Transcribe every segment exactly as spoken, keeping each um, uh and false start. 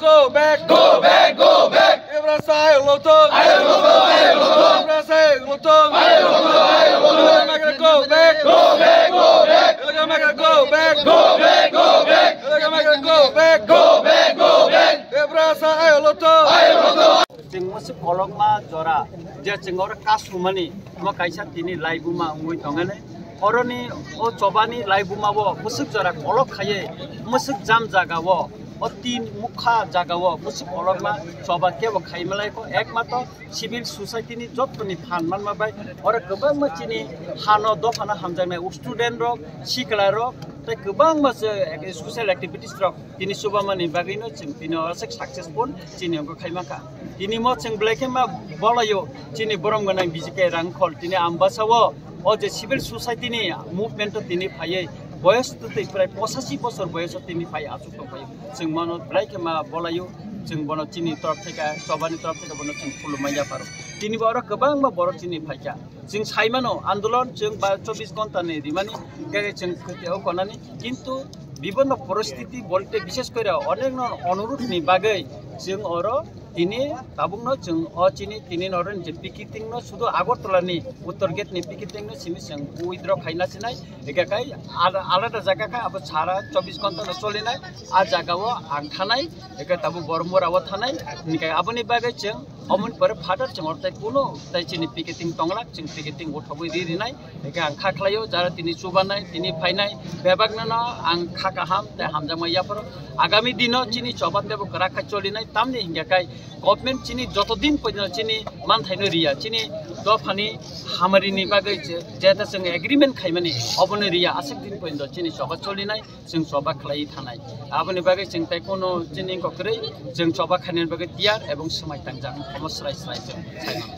Go back! Go back! Go back! Tiprasa ayuk lotong! Ayuk lotong! Ayuk lotong! Tiprasa ayuk lotong! Ayuk lotong! Ayuk lotong! Elaka migrant go back! Go back! Go back! Elaka migrant go back! Go back! Go back! Elaka migrant go back! Go back! Go back! Tiprasa ayuk lotong! Ayuk lotong! Chwng mwswk kolokma jora, je chwng oro kasumani, omo kaisa tini laibuma wngwi tongani. Oroni o chobani laibuma o mwswk jora kolok khaiwi, mwswk jam jaga o, o tin mukha jaga o mwswk kolokma choba kebo khaimalai kho. Ekmatro civil society ni jottoni phan manma bai oro kwbangma chini hano dophano hamjaknai student rok, sikla rok tei kwbangma se social activities rok tini chubamani bagwino chwng tini oro se successful chini wngkha khaima kha. Tini mo chwng belai khe ma bolaio chini borom gwnang B J K Rangkhol tini Ambasa o, o je civil society ni movement o tini phaiwi boyos twtwi prai pochashi bosor boyos o tini phai achuk tong phai. Chwng mano belai khe ma bolaio, chwng bono chini torop theka, chobani torop theka bono chwng khulumma yapharo. Tini bo oro kwbangma borok chini phaikha. Chwng sai mano andolon chwng ba chobbish ghonta ni rimani, khe chwng khwtwi o konani. Kintu bibhinno poristiti bolte bishesh kore onekno onurudh ni bagwi chwng oro tini tabukno chwng o chini tini norok je picketing no sudu Agartala ni uttor gate ni picketing no simi chwng withdraw khaina sinai, eka kai ala-, alada jaga kha abo sara chobbish ghonta no cholinai, a jaga o ang thanai, eka tabuk Boromura o thanai, hinkhe aboni bagwi chwng Omoni pore phatar chwng oro tai kuno tai chini picketing tonglak, chwng picketing uthogwi ri rinai. Hingkhe ang kha khlaio, jara tini chubanai, tini phainai, bebakno no ang kha kaham tei hamjakma yapharo. Agami dino chini choba tebo kwrak khai cholinai, tamni hingkhe kai government chini joto din poino chini manthaino riya, chini dophani hamarini bagwi je, jeta chwng agreement khaimani, obono riya, aswk din poino chini choba cholinai. Chwng choba khlaiwi thanai. Aboni bagwi chwng tei kono chini wngkha kwrwi, chwng choba khainani bagwi tiyar ebong swmai tangjak. Omo swrai swrai chwng sai mano.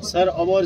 Sir, obo